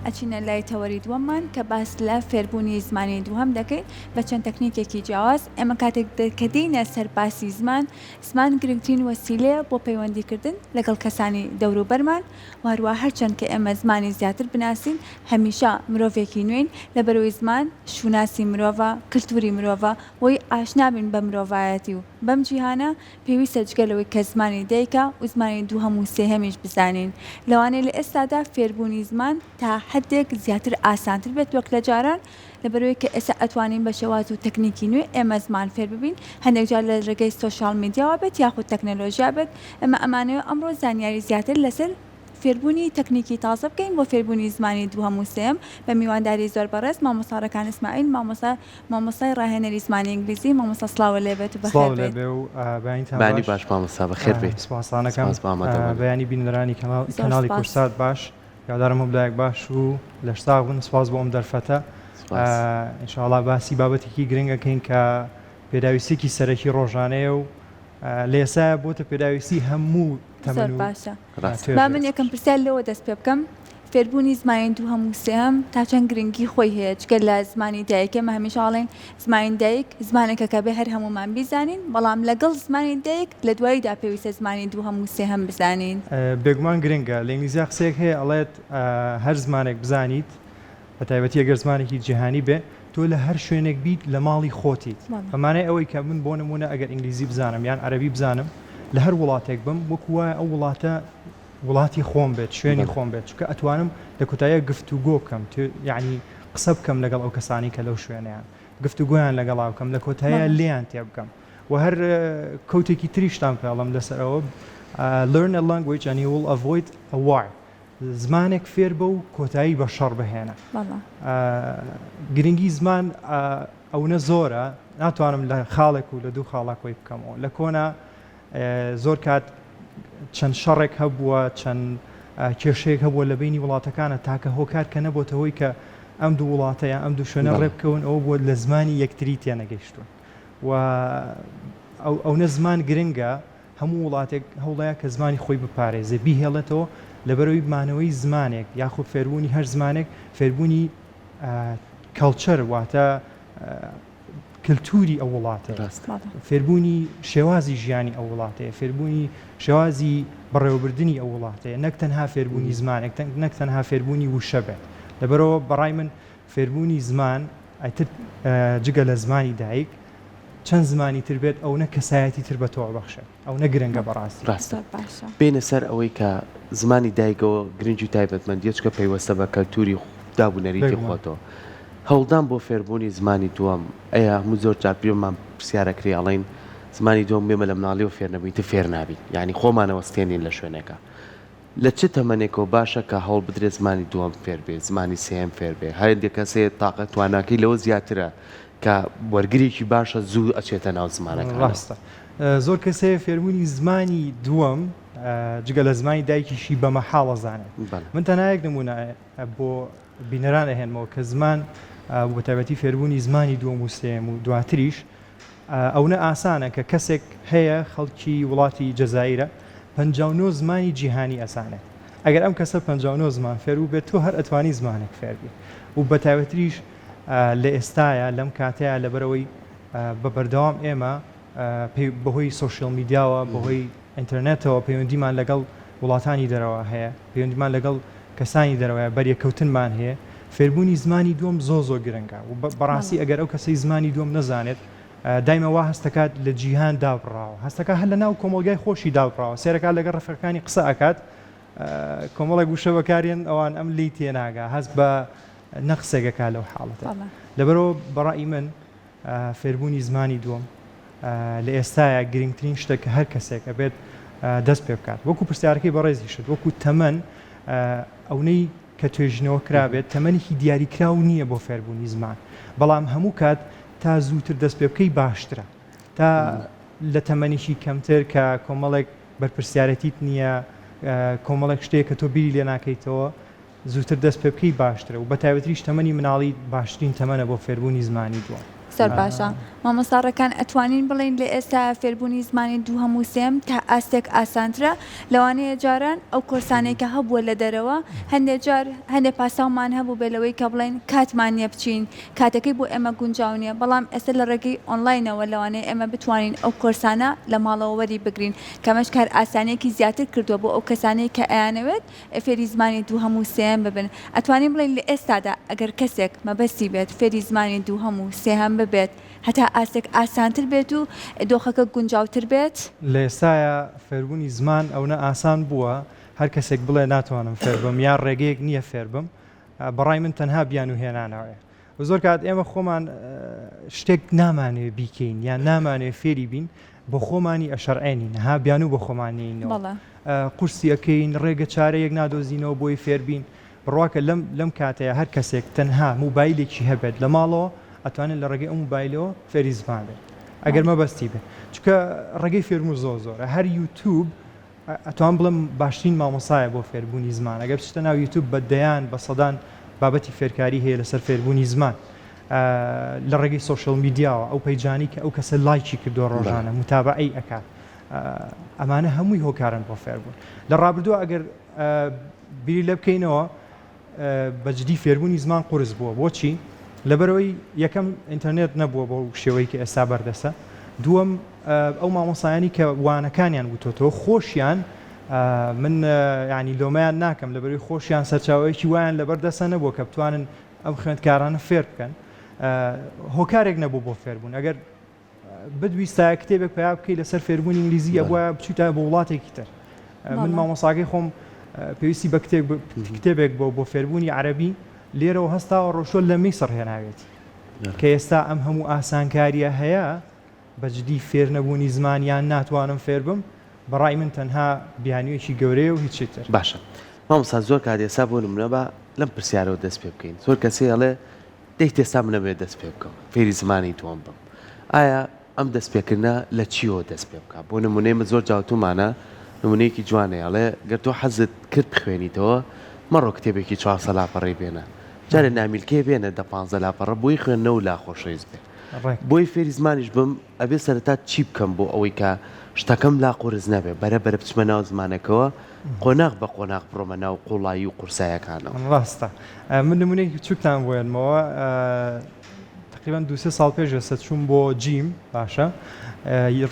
ئەچینە لای تەوەری دووەممان کە باس لە فێربوونی زمانی دووهەم دەکەین بە چەند تەکنیکێکی جیاواز. ئێمە کاتێک کە دێینە سەر باسی زمان، زمان گرنگترین وەسیلەیە بۆ پەیوەندیکردن لەگەڵ کەسانی دەوروبەرمان و هەروەها هەرچەند کە ئێمە زمانی زیاتر بناسین هەمیشە مرۆڤێکی نوێین لەبەرئەوەی زمان شوناسی مرۆڤە، کلتوری مرۆڤە، بۆی ئاشنا بین بە مرۆڤایەتی و بەم جیهانە پێویستە جگە لەوەی کە زمانی دایکە و زمانی دووهەم و سێهەمیش بزانین. لەوانەیە لە ئێستادا فێربوونی زمان تا حەدێک زیاتر ئاسانتر بێت وەک لە جاران، لەبەرئەوەی کە ئێستا ئەتوانین بە شێواز و تەکنیکی نوێ ئێمە زمان فێر ببین، هەندێک جار لە ڕێگەی سۆشیال میدیاوە بێت یاخود تەکنەلۆژیا بێت، ئێمە ئەمانەوێ ئەمڕۆ زانیاری زیاتر لەسەر فێربوونی تەکنیکی تازە بکەین بۆ فێربوونی زمانی دووهەم و سێیەم بە میوانداری زۆر بەڕێز مامۆستا ڕێکان ئیسماعیل مامۆستا مامۆستای ڕاهێنەری زمانی ئینگلیزی مامۆستا سڵاوە لێ بێت و بەخێر سڵاو بێیت. لێ بێ و بەیانیتان بەیانی باش باش مامۆستا بەخێر بێیت سپاستانەکەم سپاس بۆ ئامادەبوونت. بەیانی بینەرانی کەناڵ زۆر کەناڵی سپاس. کوردسات باش هیوادارم هەموو لایەک باش و لەش ساغ بن سپاس بۆ ئەم دەرفەتە سپاس. ان شاء اللە باسی بابەتێکی گرنگ ئەکەین کە پێداویستیەکی سەرەکی ڕۆژانەیە و لە ئێستایا بۆتە پێداویستی هەموو زۆر تەمەن و باشە ڕاستە. با من توێژێک. یەکەم پرسیار لێوە دەست پێ بکەم فێربوونی زمانی دووهەم و سێهەم تا چەند گرنگی خۆی هەیە جگە لە زمانی دایک ئێمە هەمیشە ئەڵێین زمانی دایک زمانێکە کە بێ هەر هەموومان بیزانین بەڵام لەگەڵ زمانی دایک لە دواییدا پێویستە زمانی دووهەم و سێهەم بزانین. بێگومان گرنگە، لە ئینگلیزیا قسەیەک هەیە ئەڵێت هەر زمانێک بزانیت بە تایبەتی ئەگەر زمانێکی جیهانی بێ تۆ لە هەر شوێنێک بیت لە ماڵی خۆتیت بە مانای ئەوەی کە من بۆ نموونە ئەگەر ئینگلیزی بزانم یان عەرەبی بزانم لە هەر وڵاتێک بم وەکو وایە ئەو وڵاتە وڵاتی خۆم بێت شوێنی خۆم بێت چونکە ئەتوانم لە کۆتاییا گفتوگۆ بکەم یعنی قسە بکەم لەگەڵ ئەو کەسانی کە لەو شوێنەیان گفتوگۆیان لەگەڵا بکەم لە کۆتاییا لێیان تێبگەم و هەر quote ێکی تریشتان پێڵم لەسەر ئەوە learn a language and you will avoid a war زمانێک فێر بە و کۆتایی بە شەڕ بهێنە. گرنگی زمان ئەونە زۆرە ناتوانم لە خاڵێک و لە دوو خاڵا کۆی بکەمەوە. لە کۆنا زۆر کات چەند شەڕێک هەبووە، چەند کێشەیەک هەبووە لە بەینی وڵاتەکانە تاکە هۆکار کە نەبۆتە هۆی کە ئەم دوو وڵاتە یان ئەم دوو شوێنە ڕێ بکەون ئەوە بووە لە زمانی یەکتری تێنەگەیشتوون و ئەونە زمان گرنگە هەموو وڵاتێک هەوڵەیە کە زمانی خۆی بپارێزێ، بیهێڵێتەوە، لەبەرئەوەی مانەوەی زمانێک یاخود فێربوونی هەر زمانێک فێربوونی culture واتە کلتوری ئەو وڵاتەیە، فێربوونی شێوازی ژیانی ئەو وڵاتەیە، فێربوونی شێوازی بەڕێوەبردنی ئەو وڵاتەیە، نەک تەنها فێربوونی زمانێک، نەک تەنها فێربوونی وشە بێت. لەبەرئەوە بەڕای من فێربوونی زمان ئیتر جگە لە زمانی دایک چەند زمانی تر بێت ئەونە کەسایەتی تر بە تۆ ئەبەخشێت ئەونە گرنگە بەڕاستی. ڕاستە زۆر باشە. بێینە سەر ئەوەی کە زمانی دایکەوە گرنگی و تایبەتمەندیە چونکە پەیوەستە بە کەلتوری داب و نەریتی بێگومان. خۆتەوە. هەوڵدان بۆ فێربوونی زمانی دووەم ئەیە هەموو زۆر جار پێمان پرسیار ئەکرێ ئەڵێین زمانی دووەم ئێمە لە مناڵیەوە فێر نەبووین ئیتر فێر نابین یانی خۆمان ئەوەستێنین لە شوێنێکا لە چ تەمەنێکەوە باشە کە هەوڵ بدرێت زمانی دووەم فێر بێ، زمانی سێیەم فێر بێ؟ هەندێک کەس هەیە تاقە تواناکەی لەوە زیاترە کە وەرگرێکی باشە زوو ئەچێتە ناو زمانەکانەوە. ڕاستە زۆر کەس هەیە فێربوونی زمانی دووەم جگە لە زمانی دایکیشی بە مەحاڵ ئەزانێت. بەڵێ. من تەنها یەک نموونە بۆ بینەران ئەهێنمەوە کە زمان بە تایبەتی فێربوونی زمانی دووەم و سێیەم و دواتریش ئەونە ئاسانە کە کەسێک هەیە خەڵکی وڵاتی جەزائیرە 59 زمانی جیهانی ئەزانێت ئەگەر ئەم کەسە 59 زمان فێر بووبێت تۆ هەر ئەتوانی زمانێک فێر بی و بە تایبەتریش لە ئێستایا لەم کاتەیا لەبەرئەوەی بە بەردەوام ئێمە بەهۆی سۆشیال میدیاوە بەهۆی ئینتەرنێتەوە پەیوەندیمان لەگەڵ وڵاتانی دەرەوە هەیە، پەیوەندیمان لەگەڵ کەسانی دەرەوەیە، بەریەککەوتنمان هەیە، فێربوونی زمانی دووەم زۆر زۆر گرنگە و بەڕاستی ئەگەر ئەو کەسەی زمانی دووەم نەزانێت دایمە وا هەستەکات لە جیهان دابڕاوە، هەستەکات هەر لەناو کۆمەڵگای خۆشی دابڕاوە، سەیرەکات لەگەڵ ڕەفیقەکانی قسە ئەکات کۆمەڵێک وشە بەکارێن ئەوان ئەم لێی تێناگا هەست بە نەقسێک ئەکات لەو حاڵەتە. لەبەرئەوە بەڕای من فێربوونی زمانی دووەم لە ئێستایا گرنگترین شتە کە هەر کەسێک ئەبێت دەست پێ بکات وەکو پرسیارەکەی بەڕێزیشت وەکو تەمەن ئەونەی کە توێژینەوە کرابێت تەمەنێکی دیاریکراو نییە بۆ فێربوونی زمان بەڵام هەموو کات تا زووتر دەست پێ بکەی باشترە تا لە تەمەنێکی کەمتر کە کۆمەڵێک بەرپرسیارەتیت نییە کۆمەڵێک شتەیە کە تۆ بیری لێ ناکەیتەوە زووتر دەست پێ بکەی باشترە و بەتایبەتریش تەمەنی مناڵی باشترین تەمەنە بۆ فێربوونی زمانی دووەم. زۆر باشە مامۆستا ڕێکان ئەتوانین بڵێین لە ئێستا فێربوونی زمانی دووهەم و سێم تا ئاستێک ئاسانترە لەوانەیە جاران ئەو کۆرسانەی کە هەبووە لە دەرەوە هەندێ جار هەندێ پاساومان هەبوو بێ لەوەی کە بڵێین کاتمان نییە بچین کاتەکەی بۆ ئێمە گونجاو نییە بەڵام ئێستا لە ڕێگەی ئۆنلاینەوە لەوانەیە ئێمە بتوانین ئەو کۆرسانە لە ماڵەوە وەری بگرین کە ئەمەش کارئاسانییەکی زیاتر کردووە بۆ ئەو کەسانەی کە ئەیانەوێت فێری زمانی دووهەم و سێیەم ببن. ئەتوانین بڵێین لە ئێستادا ئەگەر کەسێک مەبەستی بێت فێری زمانی دووهەم و سێهەم ببێت هەتا ئاستێک ئاسانتر بێت و دۆخەکە گونجاوتر بێت؟ لە ئێستایا فێربوونی زمان ئەونە ئاسان بووە هەر کەسێک بڵێ ناتوانم فێربم یان ڕێگەیەک نییە فێربم بەڕای من تەنها بیانوو هێنانەوەیە. زۆر کات ئێمە خۆمان شتێک نامانەوێ بیکەین یان نامانەوێ فێری بین بۆ خۆمانی ئەشەرعێنین ها بیانوو بە خۆمان نێینەوە قورسی ئەکەین ڕێگە چارەیەک نادۆزینەوە بۆی فێربین بڕواکە لەم لەم کاتەیە هەر کەسێک تەنها موبایلێکی هەبێت لە ماڵەوە ئەتوانێت لە ڕێگەی ئەو موبایلەوە فێری زمان بێت ئەگەر مەبەستی بێت چونکە ڕێگەی فێربوون زۆر زۆرە هەر یوتیوب ئەتوانم بڵێم باشترین مامۆستایە بۆ فێربوونی زمان ئەگەر بچیتە ناو یوتوب بە دەیان بە سەدان بابەتی فێرکاری هەیە لەسەر فێربوونی زمان لە ڕێگەی social media وە ئەو page انەی کە ئەو کەسە لایکی کردووە ڕۆژانە متابعەی ئەکات ئەمانە هەمووی هۆکارن بۆ فێربوون لە ڕابردووە ئەگەر بیری لێ بکەینەوە بە جدی فێربوونی زمان قورس بووە بۆچی؟ لەبەرئەوەی یەکەم ئینتەرنێت نەبووە بەو شێوەی کە ئێستا بەردەستە، دووەم ئەو مامۆستایانی کە وانەکانیان وتۆتەوە خۆشیان من یانی لۆمەیان ناکەم لەبەرئەوەی خۆشیان سەرچاوەیەکی وایان لەبەر دەستە نەبووە کە بتوانن ئەم خوێندکارانە فێر بکەن هۆکارێک نەبوو بۆ فێربوون ئەگەر بتویستایە کتێبێک پەیا بکەی لەسەر فێربوونی ئینگلیزی ئەبوایە بچیتایە بۆ وڵاتێکی تر من مامۆساکەی خۆم پێویستی بە کتێب کتێبێک بۆ بۆ فێربوونی عەربی لێرەوە هەستاوە ڕۆشتوە لە میسڕ هێناوێتی کە ئێستا ئەم هەموو ئاسانکاریە هەیە بەجدی فێر نەبوونی زمان یان ناتوانم فێر بم بەڕای من تەنها بیانویەکی گەورەیە و هیچی تر. باشە مامۆستا زۆر کات ئێستا بۆ نمونە با لەم پرسیارەوە دەست پێ بکەین زۆر کەس هەیە ئەڵێ دەی تێستا من ئەمەوێت دەست پێ بکەم فێری زمانی دووەم بم ئایا ئەم دەست پێکردنە لە چیەوە دەست پێ بکا بۆ نمونەی من زۆر جاوتومانە نمونەیەکی جوانەیە ئەڵێ گەر تۆ حەزت کرد بخوێنیتەوە مەڕۆ کتێبێکی 400 لاپەڕەی بێنە جارێ نامیلکەیە بێنە دە پانزە لاپەڕە بۆی خوێندنەوە لا خۆشەویست بێ بۆی فێری زمانیش بم ئەبێ سەرەتا چی بکەم بۆ ئەوەی کە شتەکەم لا قورس نەبێ بەرە بەرە بچمە ناو زمانەکەوە قۆناغ بە قۆناغ بڕۆمە ناو قوڵایی و قورسایەکانەوە. ڕاستە من نمونەیەکی بچوکتان بۆ هێنمەوە تقریبا دوو سێ ساڵ پێش ئێستا چووم بۆ gym باشە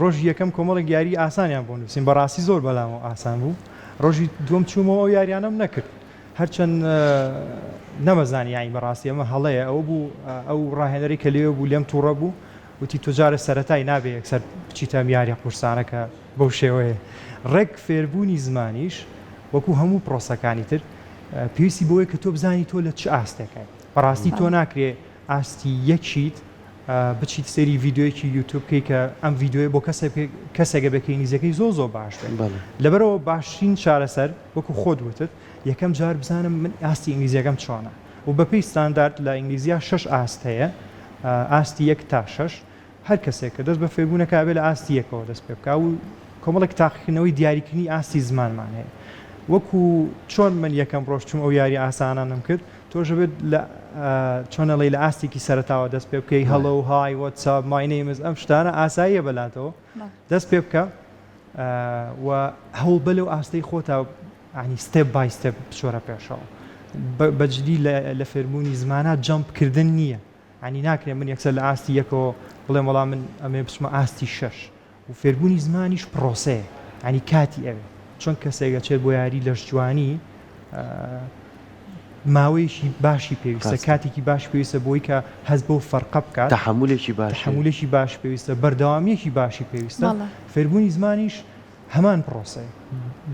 ڕۆژی یەکەم کۆمەڵێک یاری ئاسانیان بۆ نووسین بەڕاستی زۆر بەلامەوە ئاسان بوو ڕۆژی دووەم چوومەوە ئەو یاریانەم نەکرد هەرچەند نەمەزانی یانی بەڕاستی ئەمە هەڵەیە ئەوە بوو ئەو ڕاهێنەرەی کە لەوێ بوو لێم تووڕە بوو وتی تۆ جارێ سەرەتای نابێ یەکسەر بچیتە ئەم یاریە قورسانە کە بەو شێوەیە ڕێک فێربوونی زمانیش وەکو هەموو پرۆسەکانی تر پێویستی بەوەیە کە تۆ بزانی تۆ لە چ ئاستێکای بەڕاستی تۆ ناکرێ ئاستی یەکیت بچیت سەیری ڤیدیۆیەکی یوتوب بکەی کە ئەم ڤیدیۆیە بۆ کەسێک کەسێکە بێ کە ئینگلیزیەکەی زۆر زۆر باش بێت لەبەرئەوە باشترین چارەسەر وەکو خۆت وتت یەکەم جار بزانم من ئاستی ئینگلیزیەکەم چۆنە و بەپێی ستاندارد لە ئینگلیزیا شەش ئاست هەیە ئاستی یەک تا شەش هەر کەسێک کە دەست بە فێربوونەکە ئەبێ لە ئاستی یەکەوە دەست پێ بکا و کۆمەڵێک تاقیکردنەوەی دیاریکردنی ئاستی زمانمان هەیە وەکو چۆن من یەکەم ڕۆژ چووم ئەو یاری ئاسانانەم کرد تۆش ئەبێت لە چۆن ئەڵێی لە ئاستێکی سەرەتاوە دەست پێ بکەی hello hi what's up my name is ئەم شتانە ئاساییە بەلاتەوە دەست پێ بکە و هەوڵ بە لەو ئاستەی خۆتا ینی step by step بچۆرە پێشەوە بەجدی لە فێربوونی زمانە jump کردن نییە ینی ناکرێ من یەکسەر لە ئاستی یەکەوە بڵێم وەڵا من ئەمێ بچمە ئاستی شەش و فێربوونی زمانیش پڕۆسەیە یانی کاتی ئەوێ چۆن کەسێک ئەچێت بۆ یاری لەشجوانی ماوەیەکی باشی پێویستە کاتێکی باش پێویستە بۆی کە هەست بەو فەرقە بکات تەحەمولێکی باش تەحەمولێکی باش پێویستە بەردەوامیەکی باشی پێویستە فێربوونی زمانیش هەمان پڕۆسەیە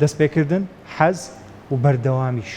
دەستپێکردن حەز و بەردەوامیش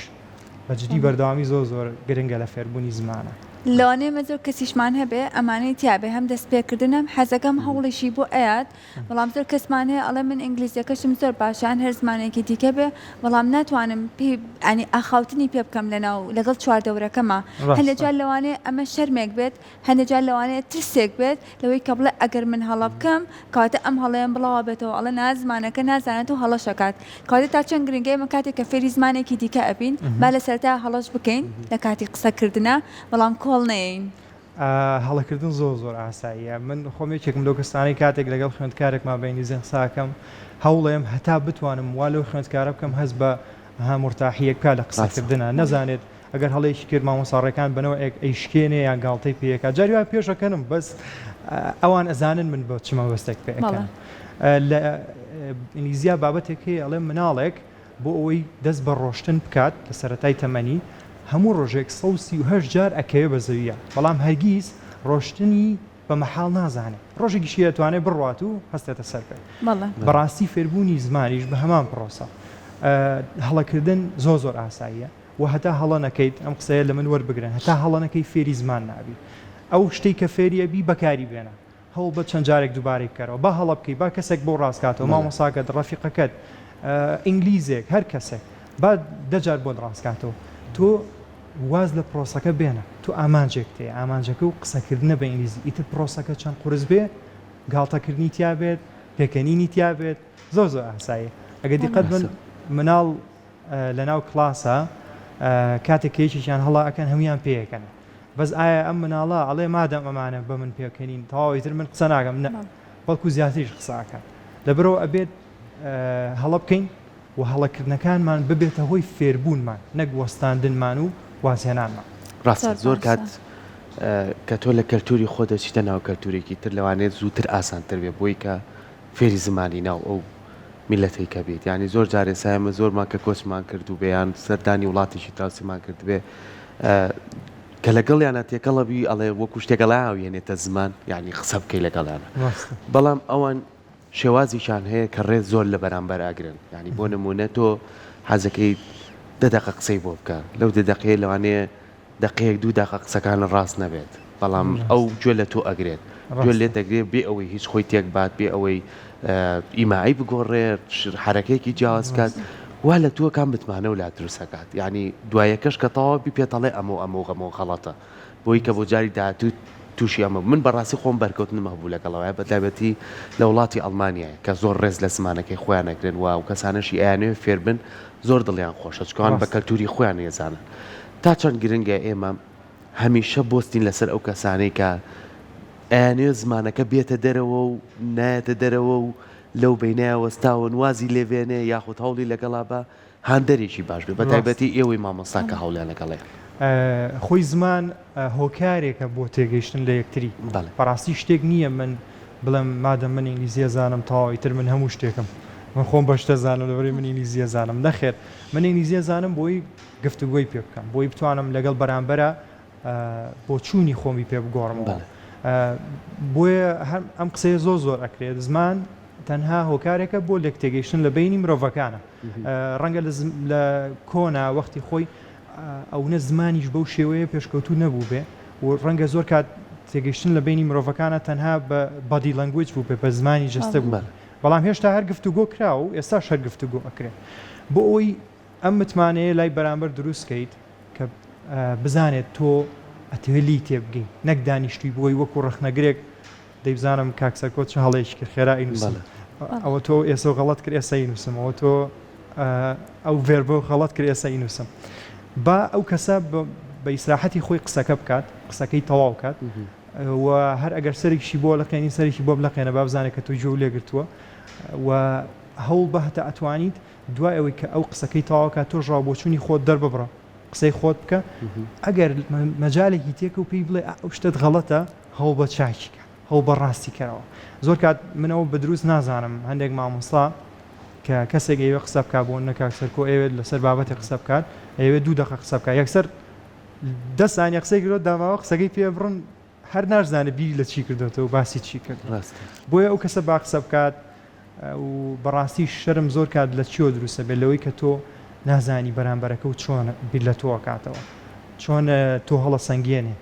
بە جدی بەردەوامی زۆر زۆر گرنگە لە فێربوونی زمانە. لەوانەیە مە زۆر کەسیشمان هەبێ ئەمانەی تیابێ هەم دەست پێکردن هەم حەزەکەم هەوڵیشی بۆ ئەیات بەڵام زۆر کەسمان هەیە ئەڵێ من ئینگلیزیەکەشم زۆر باشە یان هەر زمانێکی دیکە بێ بەڵام ناتوانم پێی یانی ئاخاوتنی پێ بکەم لەناو لەگەڵ چواردەورەکەما هەندێ ڕاستە. جار لەوانەیە ئەمە شەرمێک بێت هەندێ جار لەوانەیە ترسێک بێت لەوەی کە بڵێ ئەگەر من هەڵە بکەم کەواتە ئەم هەڵەیەم بڵاوە بێتەوە ئەڵێ نا زمانەکە نازانێت و هەڵەش ئەکات کەواتە تا چەند گرنگە ئێمە کاتێک کە فێری زمانێکی دیکە ئەبین با لە سەرەتا هەڵەش بکەین لە کاتی قسەکردنا بەڵام کۆڵ نەیەین. هەڵەکردن زۆر زۆر ئاساییە من خۆم یەکێکم لەو کەسانەی کاتێک لەگەڵ خوێندکارێکما بە ئینگلیزی قسە ئەکەم هەوڵێم هەتا بتوانم وا لەو خوێندکارە بکەم هەست بە ها مورتاحییەک بکا لە قسەکردنا نەزانێت ئەگەر هەڵەیەکی کرد مامۆستا ڕێکان بە نەوعێک ئەیشکێنێ یان گاڵتەی پێ ئەکا جاری وایە پێش ئەکەنم بەس ئەوان ئەزانن من بە چ مەبەستێک پێ ئەکەنم لە ئینگلیزیا بابەتێک هەیە ئەڵێ مناڵێک بۆ ئەوەی دەست بە ڕۆشتن بکات لە سەرەتای تەمەنی، هەموو ڕۆژێک 138 جار ئەکەوێ بە زەوییا، بەڵام هەرگیز ڕۆشتنی بە مەحاڵ نازانێ، ڕۆژێکیشی ئەتوانێ بڕوات و هەستێتە سەر پێ. بەڕاستی فێربوونی زمانیش بە هەمان پڕۆسە. هەڵەکردن زۆر زۆر ئاساییە و هەتا هەڵە نەکەیت، ئەم قسەیە لە من وەربگرن، هەتا هەڵە نەکەی فێری زمان نابی. ئەو شتەی کە فێری ئەبی بەکاری بێنە. هەوڵبە چەند جارێک دووبارەی بکەرەوە با هەڵە بکەی با کەسێک بۆ ڕاست کاتەوە مامۆساکەت ڕەفیقەکەت ئینگلیزێک هەر کەسێک با دە جار بۆت ڕاست کاتەوە تۆ واز لە پرۆسەکە بێنە تۆ ئامانجێک تێ ئامانجەکە و قسەکردنە بە ئینگلیزی ئیتر پرۆسەکە چەند قورس بێ گاڵتەکردنی تیا بێت پێکەنینی تیا بێت زۆر زۆر ئاساییە ئەگەر دیقەت بن مناڵ لەناو کڵاسە کاتێک کە یەکێکیان هەڵە ئەکەن هەموویان پێیەکەن بەس ئایا ئەم مناڵە ئەڵێ مادەم ئەمانە بە من پێکەنین تەواو ئیتر من قسە ناکەم نە بەڵکو زیاتریش قسە ئەکات لەبەرئەوە ئەبێت هەڵە بکەین و هەڵەکردنەکانمان ببێتە هۆی فێربوونمان نەک وەستاندنمان و وازهێنانمان. ڕاستە زۆر کات کە تۆ لە کەلتوری خۆت دەچیتە ناو کەلتورێکی تر لەوانەیە زووتر ئاسانتر بێ بۆی کە فێری زمانی ناو ئەو میللەتەی کە بیت یانی زۆر جار ئێستا ئێمە زۆرمان کە کۆچمان کردووبێ یان سەردانی وڵاتێکی دراوسێمان کردبێ کە لەگەڵیانە تێکەڵە بی ئەڵێ وەکو شتێک ئەڵێ ئاوێنێتە زمان یعنی قسە بکەی لەگەڵیانە بەڵام ئەوان شێوازێکیان هەیە کە ڕێز زۆر لە بەرامبەر ئەگرن یعنی بۆ نمونە تۆ حەزەکەی دە دەقە قسەی بۆ بکە لەو دە دەقەیە لەوانەیە دەقەیەک دوو دەقە قسەکانت ڕاست نەبێت بەڵام ئەو گوێ لە تۆ ئەگرێت گوێ لێت دەگرێت بێ ئەوەی هیچ خۆی تێک بات بێ ئەوەی ئیماعی بگۆڕێت حرەکەیەکی جیاواز بکات وا لە تۆ کام متمانە و لا دروست ئەکات یعنی دوایەکەش کە تەواو بی پێتەڵێ ئەمە و ئەمە و غەمە و غەڵەتە بۆی کە بۆ جاری داهاتوو تووشی ئەمە من بەڕاستی خۆم بەرکەوتنم هەبوو لەگەڵەوە بە تایبەتی لە وڵاتی ئەڵمانیای کە زۆر ڕێز لە زمانەکەی خۆیان ئەگرن و ئەو کەسانەشی ئەیانەوێ فێربن زۆر دڵیان خۆشە چکان بە کەلتوری خۆیان ێزانن تا چەند گرنگە ئێمە هەمیشە بۆستین لەسەر ئەو کەسانەی کە ئەیانەوێت زمانەکە بێتە دەرەوە و نایەتە دەرەوە و لەو بەینایە وەستاون وازی لێ بێنێ یاخود هەوڵی لەگەڵا بە هاندەرێکی باش بێ بە تایبەتی ئێوەی مامۆستا کە هەوڵیان لەگەڵەیە. خۆی زمان هۆکارێکە بۆ تێگەیشتن لە یەکتری بەڕاستی شتێک نییە من بڵێم مادەم من ئینگلیزی ئەزانم تەواو ئیتر من هەموو شتێکم من خۆم بە شتە زانم لەبەرئەوەی من ئینگلیزی ئەزانم نەخێر من ئینگلیزی ئەزانم بۆی گفتوگۆی پێ بکەم بۆی بتوانم لەگەڵ بەرامبەرا بۆچوونی خۆمی پێ بگۆڕمەوە بۆیە ئەم قسەیە زۆر زۆر ئەکرێت زمان تەنها هۆکارێکە بۆ لێک تێگەیشتن لە بینی مرۆڤەکانە ڕەنگە لە کۆنا وەختی خۆی ئەونە زمانیش بەو شێوەیە پێشکەوتوو نەبوو بێ و ڕەنگە زۆر کات تێگەیشتن لە بینی مرۆڤەکانە تەنها بە body language بوو بێ بە زمانی جەستە بوو بەڵام هێشتا هەر گفتوگۆ کرا و ئێستاش هەر گفتوگۆ ئەکرێت بۆ ئەوەی ئەم متمانەیە لای بەرامبەر دروست کەیت کە بزانێت تۆ ئەتەوێت لێی تێبگەی نەک دانیشتووی بۆی وەکو ڕەخنەگرێک دەی بزانم کاک سەرکۆ چ هەڵەیەکی کرد خێرا ئەینووسم ئەوە تۆ ئێسە غەڵەت کرد ئێستا ئەینووسم ئەوە تۆ ئەو verb ە غەڵەت کرد ئێستا ئەینووسم با ئەو کەسە بە ئیسراحەتی خۆی قسەکە بکات قسەکەی تەواو کات و هەر ئەگەر سەرێکیشی بۆ لەقێنی سەرێکی بۆ بلەقێنە با بزانێت کە تۆ گوێ لێگرتووە و هەوڵ بە هەتا ئەتوانیت دوای ئەوەی کە ئەو قسەکەی تەواو کات تۆش ڕاوبۆچوونی خۆت دەرببڕە قسەی خۆت بکە ئەگەر مەجالێکی تێکە و پێی بڵێ ئەو شتەت غەڵەتە هەوڵ بە چاکی کە هەوڵ بە ڕاستی کەرەوە زۆر کات منەوە بە دروست نازانم هەندێک مامۆستا کە کەسێک ئەیەوێ قسە بکات بۆ نە کاک سەرکۆ ئەیەوێت لەسەر بابەتێک قسە بکات ئەیەوێت دوو دەقە قسە بکات یەکسەر دە سانیە قسەی کردووە داماوە قسەکەی پێ بڕن هەر ناشزانێت بیری لە چی کردۆتەوە باسی چی کرد بۆیە ئەو کەسە با قسە بکات و بەڕاستی شەرم زۆر کات لە چیەوە دروست ئەبێت لەوەی کە تۆ نازانی بەرامبەرەکە و چۆن بیر لە تۆ ئەکاتەوە چۆن تۆ هەڵەسەنگێنێ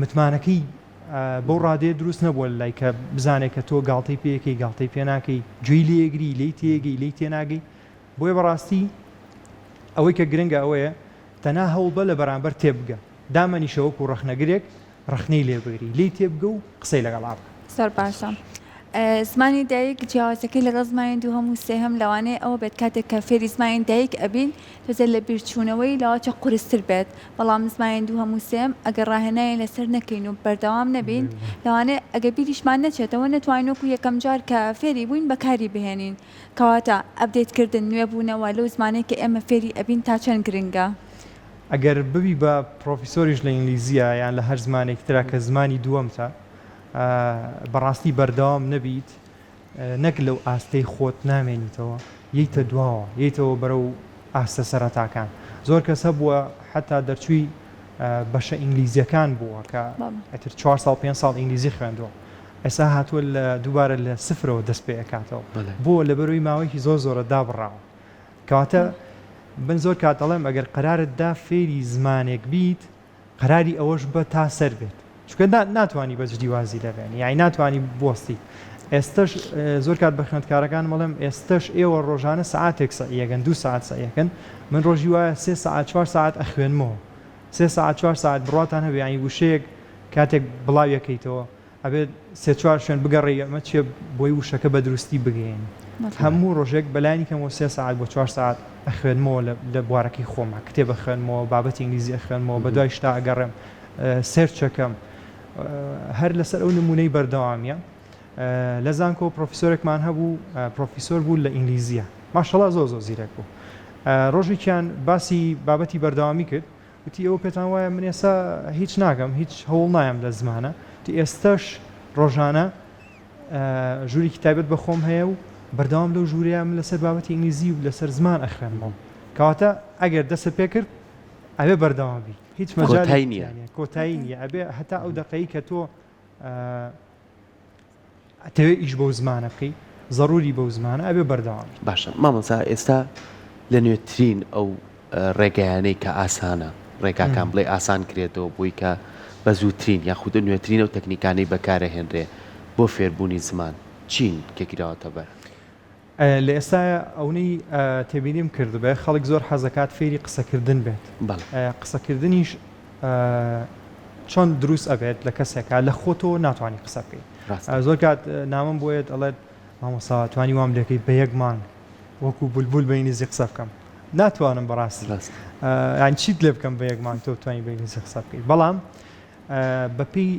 متمانەکەی بەو ڕادەیە دروست نەبووە لای کە بزانێت کە تۆ گاڵتەی پێ ئەکەی گاڵتەی پێ ناکەی گوێی لێگری لێی تێگەی لێی تێناگەی بۆیە بەڕاستی ئەوەی کە گرنگە ئەوەیە تەنها هەوڵبە لە بەرامبەر تێبگە دامەنیشە وەکو ڕەخنەگرێک ڕەخنەی لێ بگری، لێی تێبگە و قسەی لەگەڵا بکە. زۆر باشە. زمانی دایک جیاوازەکەی لەگەڵ زمانی دووهەم و سێهەم لەوانەیە ئەوە بێت کاتێک کە فێری زمانی دایک ئەبین تۆزێ لە بیرچوونەوەی لەوەچە قورستر بێت بەڵام زمانی دووهەم و سێیەم ئەگەر ڕاهێنانی لەسەر نەکەین و بەردەوام نەبین لەوانەیە ئەگەر بیریشمان نەچێتەوە نەتوانین وەکو یەکەم جار کە فێری بووین بەکاری بهێنین کەواتە update کردن نوێبوونەوە لەو زمانەی کە ئێمە فێری ئەبین تا چەند گرنگە؟ ئەگەر ببی بە پڕۆفیسۆریش لە ئینگلیزییە یان لە هەر زمانێکی ترا کە زمانی دووەمتە بەڕاستی بەردەوام نەبیت نەک لەو ئاستەی خۆت نامێنیتەوە یەیتە دواوە یەیتەوە بەرەو ئاستە سەرەتاکان زۆر کەس هەبووە حەتا دەرچووی بەشە ئینگلیزیەکان بووە کە ئیتر چوار ساڵ پێنج ساڵ ئینگلیزی خوێندووە ئێستا هاتووە لە دووبارە لە سفرەوە دەست پێ ئەکاتەوە بۆ لەبەرەوەی ماوەیەکی زۆر زۆرە دابڕاوە کەواتە من زۆر کات دەڵێم ئەگەر قەرارت دا فێری زمانێک بیت قەراری ئەوەش بە تا سەر بێت چونکە ناتوانی بە جدی وازی لێ بێنی یانی ناتوانی بوەستی ئێستەش زۆر کات بە خوێندکارەکانم ئەڵێم ئێستەش ئێوە ڕۆژانە سەعاتێک سەعیەکەن دوو سەعات سەعیەکەن من ڕۆژی وایە سێ سەعات چوار سەعات ئەخوێنمەوە سێ سەعات چوار سەعات بڕواتان هەبێ یانی وشەیەک کاتێک بڵاویەکەیتەوە ئەبێت سێ چوار شوێن بگەڕێی ئەمە چیە بۆی وشەکە بە دروستی بگەیەنی هەموو ڕۆژێک بەلایەنی کەمەوە سێ سەعات بۆ چوار سەعات ئەخوێنمەوە لە بوارەکەی خۆما کتێب ئەخوێنمەوە بابەتی ئینگلیزی ئەخوێنمەوە بەدوای شتا ئەگەڕێم search ئەکەم هەر لەسەر ئەو نمونەی بەردەوامیە لە زانکۆ پرۆفیسۆرێکمان هەبوو پرۆفیسۆر بوو لە ئینگلیزیە ماشەڵا زۆر زۆر زیرەک بوو ڕۆژێکیان باسی بابەتی بەردەوامی کرد وتی، ئێوە پێتان وایە من ئێستا هیچ ناکەم، هیچ هەوڵ نایەم لە زمانە؟ وتی، ئێستەش ڕۆژانە ژوورێکی تایبەت بە خۆم هەیە و بەردەوام لەو ژوورەیە من لەسەر بابەتی ئینگلیزی و لەسەر زمان ئەخوێنمەوە. کەواتە ئەگەر دەستت پێ کرد ئەبێ بەردەوام بی، هیچ مەجالێکی تیا نییە، کۆتایی نییە، ئەبێ هەتا ئەو دەقەی کە تۆ ئەتەوێ ئیش بەو زمانە بکەی زەروری بەو زمانە ئەبێ بەردەوام بیت. باشە مامۆستا ئێستا لە نوێترین ئەو ڕێگایانەی کە ئاسانە ڕێگاکان بڵێ ئاسان کرێتەوە بۆی کە بە زووترین یاخود نوێترین ئەو تەکنیکانەی بەکارەهێنرێ بۆ فێربوونی زمان چین کە گیراوەتە بەر؟ لە ئێستایا ئەونەی تێبینیم کردبێ خەڵک زۆر حەزەکات فێری قسەکردن بێت قسەکردنیش چۆن دروست ئەبێت لە کەسێکا لە خۆتەوە ناتوانانی قسە بکەیت زۆر کات نامەم بۆیەت ئەڵێت مامۆسا توانی وام لەکەی بە یەک مانگ وەکو بولبول بە ئینگلیزی قسە بکەم ناتوانم بەڕاستی یان چیت لێ بکەم بە یەک مانگ تۆ بتوانانی بە ئینگلیزی قسە بکەیت بەڵام بەپێی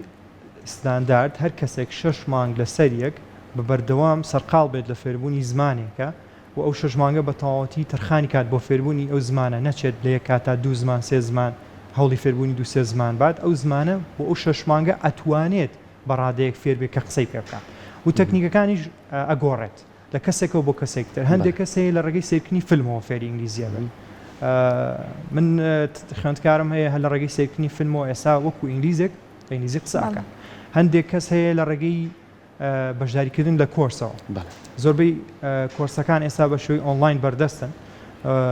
ستاندارد هەر کەسێک شەش مانگ لەسەر یەک بە بەردەوام سەرقاڵ بێت لە فێربوونی زمانێکە و ئەو شەش مانگە بە تەواوەتی تەرخانی کات بۆ فێربوونی ئەو زمانە نەچێت لە یەک کاتا دوو زمان سێ زمان هەوڵی فێربوونی دوو سێ زمان بات ئەو زمانە بۆ ئەو شەش مانگە ئەتوانێت بە ڕادەیەک فێر بێت کە قسەی پێ بکات و تەکنیکەکانیش ئەگۆڕێت. لە کەسێکەوە بۆ کەسێکی تر هەندێک کەس هەیە لە ڕێگەی سەیرکردنی فیلمەوە فێری ئینگلیزی ئەبن من خوێندکارم هەیە هەر لە ڕێگەی سەیرکردنی فیلمەوە ئێستا وەکو ئینگلیزێک بە ئینگلیزی قسە ئەکات هەندێک کەس هەیە لە ڕێگەی بەشداریکردن لە کۆرسەوە زۆربەی کۆرسەکان ئێستا بە شێوەی ئۆنلاین بەردەستن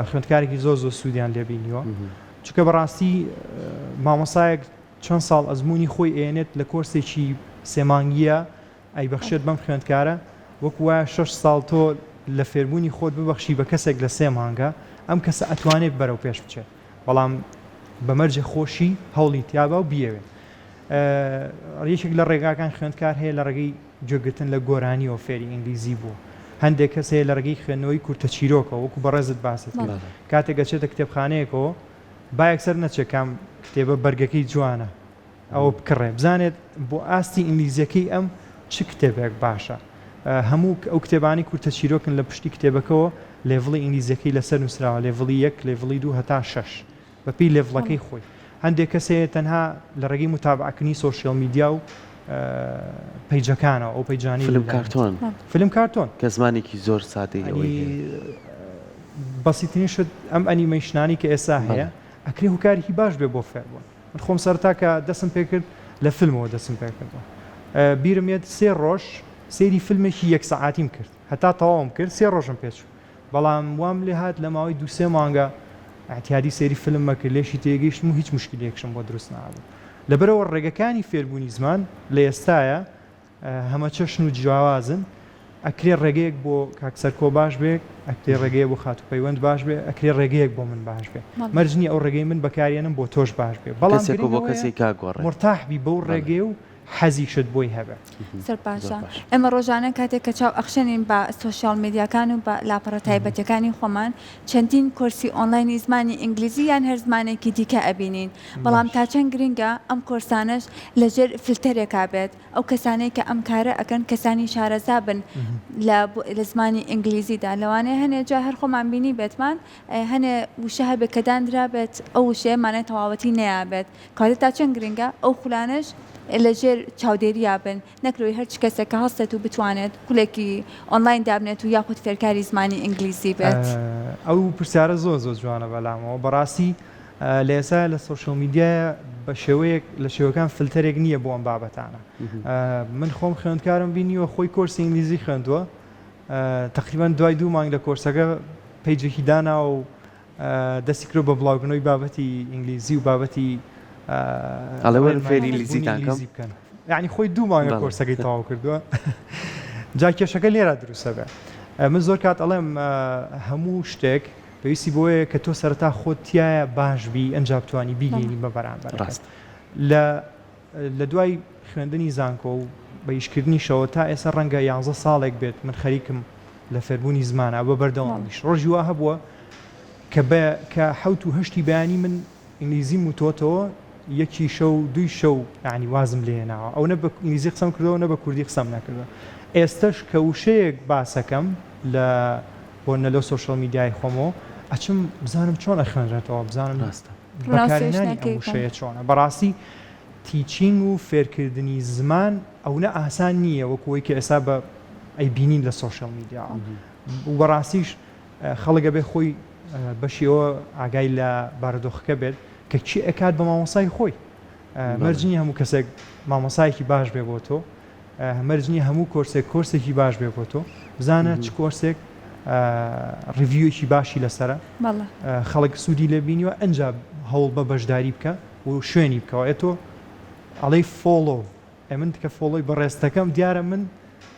خوێندکارێکی زۆر زۆر سوودیان لێبینیوە چونکە بەڕاستی مامۆسایەک چەند ساڵ ئەزمموی خۆی ئێنێت لە کۆرسێکی سێمانگیە ئەیبەخشێت بەم خوێندکارە وەکو وایە شەش ساڵ تۆ لە فێربوونی خۆت ببەخشی بە کەسێک لە سێ مانگا ئەم کەسە ئەتوانێت بەرەو پێش بچێت بەڵام بە مەرجێ خۆشی هەوڵی تیابا و بیەوێت یەکێک لە ڕێگاکان خوێندکار هەیە لە ڕێگەی گوێگرتن لە گۆرانیەوە فێری ئینگلیزی بووە هەندێک کەس هەیە لە ڕێگەی خوێندنەوەی کورتە چیرۆکەوە وەکو بەڕێزت باست کرد کاتێک ئەچێتە کتێبخانەیەکەوە با یەکسەر نەچێت کام کتێبە بەرگەکەی جوانە ئەوە بکڕێ بزانێت بۆ ئاستی ئینگلیزیەکەی ئەم چ کتێبێک باشە هەموو ئەو کتێبانەی کورتە چیرۆکن لە پشتی کتێبەکەوە level ی ئینگلیزیەکەی لەسەر نووسراوە level ی یەک level ی دوو هەتا شەش بەپێی level ەکەی خۆی هەندێک کەس هەیە تەنها لە ڕێگەی متابعەکردنی social media و page ەکانەوە ئەو page انەی فلم کارتۆن فلم کارتۆن کە زمانێکی زۆر سادەی ئەوەی هەیە بەسیترین شت ئەم ئەنیمەیشنانەی کە ئێستا هەیە ئەکرێ هۆکارێکی باش بێ بۆ فێربوون من خۆم سەرەتا کە دەستم پێکرد لە فیلمەوە دەستم پێکردووە بیرم یەت سێ ڕۆژ سەیری فیلمێکی یەک سەعاتیم کرد هەتا تەواوم کرد سێ ڕۆژم پێچوو بەڵام وام لێ هات لە ماوەی دوو سێ مانگە اعتیادی سەیری فیلم کرد لێشی تێگەیشتم و هیچ مشکلەیەکشم بۆ دروست نابوو لەبەرەوە ڕێگەکانی فێربوونی زمان لە ئێستاە هەمەچەشن و جیاوازن، ئەکرێ ڕێگەیەک بۆ کاک سەرکۆ باش بێ، ئەکرێ ڕێگەیەک بۆ خاتوو پەیوەند باش بێ، ئەکرێ ڕێگەیەک بۆ من باش بێ. مەرج نییە ئەو ڕێگەی من بەکاریەنم بۆ تۆش باش بێ. بەڵام کەسێک و گرنگ بۆ ئەوەیە کەسێک ئەگۆڕێ. مورتاح بی بەو بەڵێ. ڕێگەیە و. حەزیشت بۆی هەبێ. زۆر باشە ئێمە ڕۆژانە کاتێک کە چاو ئەخشێنین بە سۆشیال میدیاکان و بە لاپەڕە تایبەتیەکانی خۆمان چەندین کۆرسی ئۆنلاینی زمانی ئینگلیزی یان هەر زمانێکی دیکە ئەبینین بەڵام تا چەند گرنگە ئەم کۆرسانەش لەژێر فلتەرێکا بێت ئەو کەسانەی کە ئەم کارە ئەکەن کەسانی شارەزا بن لە لە زمانی ئینگلیزیدا لەوانەیە هەنێ جار هەر خۆمان بینیبێتمان هەنێ وشە هەبێت کە دانرابێت ئەو وشەیە مانای تەواوەتی نەیابێت کەواتە تا چەند گرنگە ئەو خولانەش لە ژێر چاودێریا بن نەک لەوەی هەرچ کەسێک کە هەڵسێت و بتوانێت خولێکی ئۆنلاین دابنێت و یاخود فێرکاری زمانی ئینگلیزی بێت. ئەو پرسیارە زۆر زۆر جوانە بەلامەوە بەڕاستی لە ئێستا لە سۆشیال میدیایە بە شێوەیەک لە شێوەکان فلتەرێک نییە بۆ ئەم بابەتانە من خۆم خوێندکارم بینیوە خۆی کۆرسی ئینگلیزی خوێندووە تەقریبەن دوای دوو مانگ لە کۆرسەکە page ێکی داناوە و دەستی کردووە بە بڵاوکردنەوەی بابەتی ئینگلیزی و بابەتی ئەڵێ وەرن فێری ئینگلیزیتان کەم بکەن یعنی خۆی دوو مانگە کۆرسەکەی تەواو کردووە جا کێشەکە لێرە دروستە بێ من زۆر کات ئەڵێم هەموو شتێک پێویستی بۆیە کە تۆ سەرەتا خۆت تایە باش بی ئەنجا بتانی بیگەینی بە بەرامبەر ڕاست لە لە دوای خوێندنی زانکۆ و بە ئیشکردنیشەوە تا ئێستا ڕەنگە یانزە ساڵێک بێت من خەریکم لە فێربوونی زمانە بە بەردەوامیش ڕۆژی وا هەبووە کە بە کە حەوت و هەشتی بەیانی من ئینگلیزیم وتۆتەوە یەکی شەو دووی شەو یانی وازم لێ هێناوە ئەو نە بە ئینگلیزی قسەم کردەوە نە بە کوردی قسەم نەکردووە ئێستەش کە وشەیەک باسەکەم لە بۆ نە لەو سۆشیال میدیای خۆمەوە ئەچم بزانم چۆن ئەخوێنرێتەوە بزانم ڕاستە. بەکارهێنانی ئەم وشەیە چۆنە؟ بەڕاستی teaching و فێرکردنی زمان ئەونە ئاسان نییە وەکو ئەوەی کە ئێستا بە ئەیبینین لە سۆشیال میدیاوە و بەڕاستیش خەڵک ئەبێ خۆی بەشی ئەوە ئاگای لە بارودۆخەکە بێت کە کێ ئەکات بە مامۆستای خۆی مەرج نییە هەموو کەسێک مامۆستایەکی باش بێ بۆ تۆ مەرج نییە هەموو کۆرسێک کۆرسێکی باش بێ بۆ تۆ بزانە چ کۆرسێک review ێکی باشی لەسرە خەڵک سوودی لێ بینیوە ئەجا هەوڵ بە بەشداری بکە و شوێنی بکەوە ئێ تۆ ئەڵێی follow ئێ من کە follow ی بەڕێزتەکەم دیارە من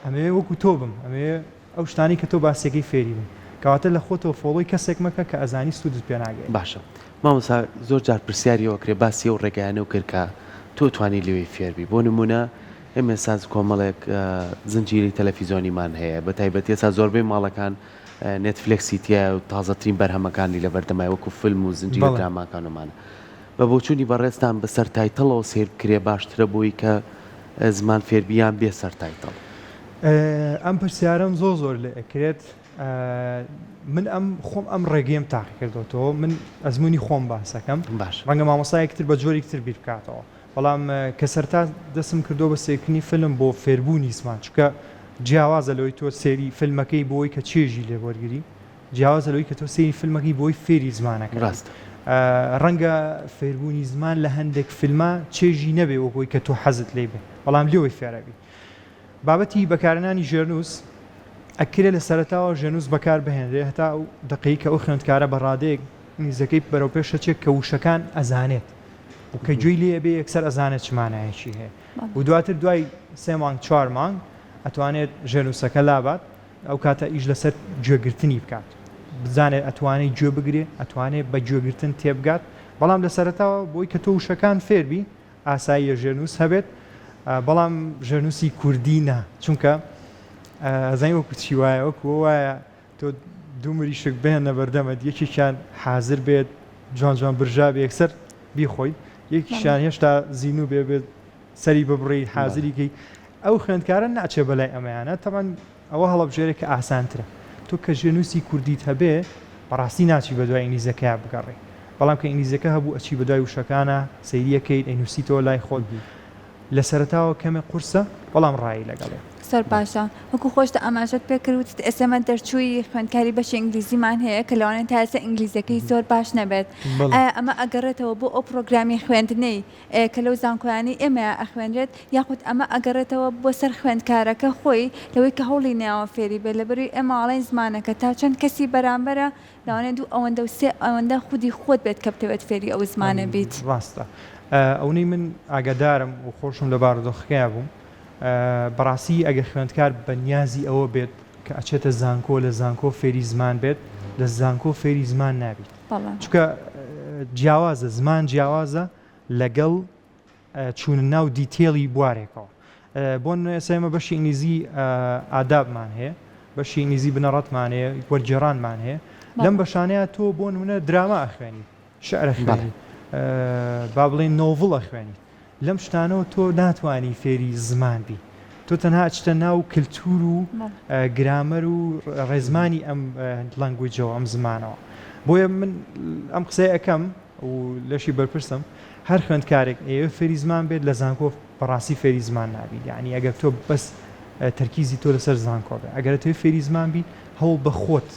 ئەمەوێ وەکو تۆ بم ئەمەوێ ئەو شتانەی کە تۆ باسیەکەی فێری بم کەواتە لە خۆتەوە follow ی کەسێک مەکە کە ئەزانی سوودت پێ ناگەیەنێ. باشە مامۆستا زۆر جار پرسیاری ئەوە کرێ باسی ئەو ڕێگایانەو کرد کە تۆ توانی لێوەی فێر بی بۆ نمونە ئێمە ئێستا کۆمەڵێک زنجیرەی تەلەفیزۆنیمان هەیە بە تایبەتی ئێستا زۆربەی ماڵەکان نێتفلێکسی تیایە و تازەترین بەرهەمەکانی لەبەردەمای وەکو فیلم و زنجیرە دراماکان ومانە بە بۆچوونی بەڕێزتان بە subtitle ەوە سەیر بکرێ باشترە بۆی کە زمان فێربی یان بێ subtitle؟ ئەم پرسیارەم زۆر زۆر لێ ئەکرێت من ئەم خۆم ئەم ڕێگەیەم تاقیکردۆتەوە من ئەزموونی خۆم باسەکەم باش ڕەنگە مامۆستایەکی تر بە جۆرێکی تر بیر بکاتەوە بەڵام کە سەرتا دەستم کردووە بە سەیرکردنی فیلم بۆ فێربوونی زمان چونکە جیاوازە لەوەی تۆ سەیری فیلمەکەی بۆی کە چێژی لێ وەرگری جیاوازە لەوەی کە تۆ سەیری فیلمەکەی بۆی فێری زمانەکە بی. ڕاستە. ڕەنگە فێربوونی زمان لە هەندێک فیلما چێژی نەبێ وەک ئەوەی کە تۆ حەزت لێی بێ بەڵام لێوەی فێرەبی. بابەتی بەکارهێنانی ژێرنووس، ئەکرێ لە سەرەتاوە ژێرنووس بەکار بهێنرێ هەتا ئەو دەقەی کە ئەو خوێندکارە بە ڕادەیەک ئینگلیزیەکەی بەرەو پێش ئەچێ کە وشەکان ئەزانێت و کە گوێی لێ ئەبێ یەکسەر ئەزانێت چ مانایەکی هەیە و دواتر دوای سێ مانگ چوار مانگ ئەتوانێت ژێرنووسەکە لابات ئەو کاتە ئیش لەسەر گوێگرتنی بکات بزانێت ئەتوانێت گوێ بگرێ ئەتوانێت بە گوێگرتن تێبگات بەڵام لە سەرەتاوە بۆی کە تۆ وشەکان فێربی ئاساییە ژێرنووس هەبێت بەڵام ژێرنووسی کوردی نا چونکە ئەزانی وەکو چی وایە وەکو وایە تۆ دوو مریشک بهێنە بەردەمت یەکێکیان حازر بێت جوان جوان برژا بێ یەکسەر بیخۆیت یەکیشیان هێشتا زینوو بێ بێت سەری ببڕی حازری کەی ئەو خوێندکارە ناچێ بەلای ئەمەیانە تەبعەن ئەوە هەڵەبژێرێ کە ئاسانترە تۆ کە ژێنووسی کوردیت هەبێ بەڕاستی ناچی بەدوای ئینگلیزەکەیا بگەڕێی بەڵام کە ئینگلیزەکە هەبوو ئەچی بەدوای وشەکانا سەیریەکەیت ئەینووسیتەوە لای خۆت لە سەرەتاوە کەمێک قورسە بەڵام ڕایی لەگەڵێ. زۆر باشە وەکو خۆشت ئاماژەت پێکرد وتت ئێستا ئێمە دەرچووی خوێندکاری بەشی ئینگلیزیمان هەیە کە لەوانەیە تا ئێستا ئینگلیزیەکەی زۆر باش نەبێت ئایا ئەمە ئەگەڕێتەوە بۆ ئەو پڕۆگرامی خوێندنەی کە لەو زانکۆیانەی ئێمەیا ئەخوێنرێت یاخود ئەمە ئەگەڕێتەوە بۆ سەر خوێندکارەکە خۆی لەوەی کە هەوڵی نەیاوە فێری بێت لەبەرئەوەی ئێمە ئەڵێین زمانەکە تا چەند کەسی بەرامبەرە لەوانەیە دوو ئەوەندە و سێ ئەوەندە خودی خۆت بێت کە بتەوێت فێری ئەو زمانە بیت. ڕاستە ئەونەی من ئاگادارم و خۆشم لە بارودۆخەکەیا بووم بەڕاستی ئەگەر خوێندکار بە نیازی ئەوە بێت کە ئەچێتە زانکۆ لە زانکۆ فێری زمان بێت لە زانکۆ فێری زمان نابیت چونکە جیاوازە زمان جیاوازە لەگەڵ. چوونە ناو detail ی بوارێکەوە. بۆ نمونە ئێستا ئێمە بەشی ئینگلیزی ئادابمان هەیە، بەشی ئینگلیزی بنەڕەتمان هەیە، وەرگێڕانمان هەیە. لەم بەشانەیە تۆ بۆ نمونە دراما ئەخوێنیت، شعر ئەخوێنیت، با بڵێین novel ئەخوێنیت. لەم شتانەوە تۆ ناتوانی فێری زمان بی. تۆ تەنها ئەچیتە ناو کلتور و گرامەر و ڕێزمانی ئەم language ەوە، ئەم زمانەوە. بۆیە من ئەم قسەیە ئەکەم و لەشی بەرپرسم، هەر خوێندکارێک ئەیەوێت فێری زمان بێت لە زانکۆ بەڕاستی فێری زمان نابیت یانی ئەگەر تۆ بەس تەرکیزی تۆ لەسەر زانکۆ بێ ئەگەر ئەتەوێت فێری زمان بیت هەوڵ بە خۆت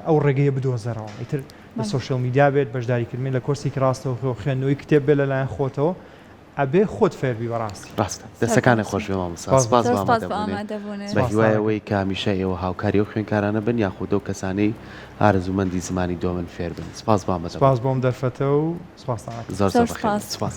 ئەو ڕێگەیە بدۆزەرەوە ئیتر لە social media بێت بەشداریکردن لە کۆرسێکی ڕاستەوخۆ خوێندنەوەی کتێب بێت لەلایەن خۆتەوە ئەبێ خۆت فێربی بەڕاستی. ڕاستە دەستەکانت خۆش بێ مامۆستا سپاس بۆ ئامادەبوونت بە هیوای ئەوەی کە هەمیشە ئێوە هاوکاری ئەو خوێندکارانە بن یاخود ئەو کەسانەی ئارەزوومەندی زمانی دووەمن فێر بن سپاس بۆ ئامادەبوونت. سپاس بۆ ئەم دەرفەتە و سپاستان ئەکەم. زۆر زۆر بەخێر بێن سپاس.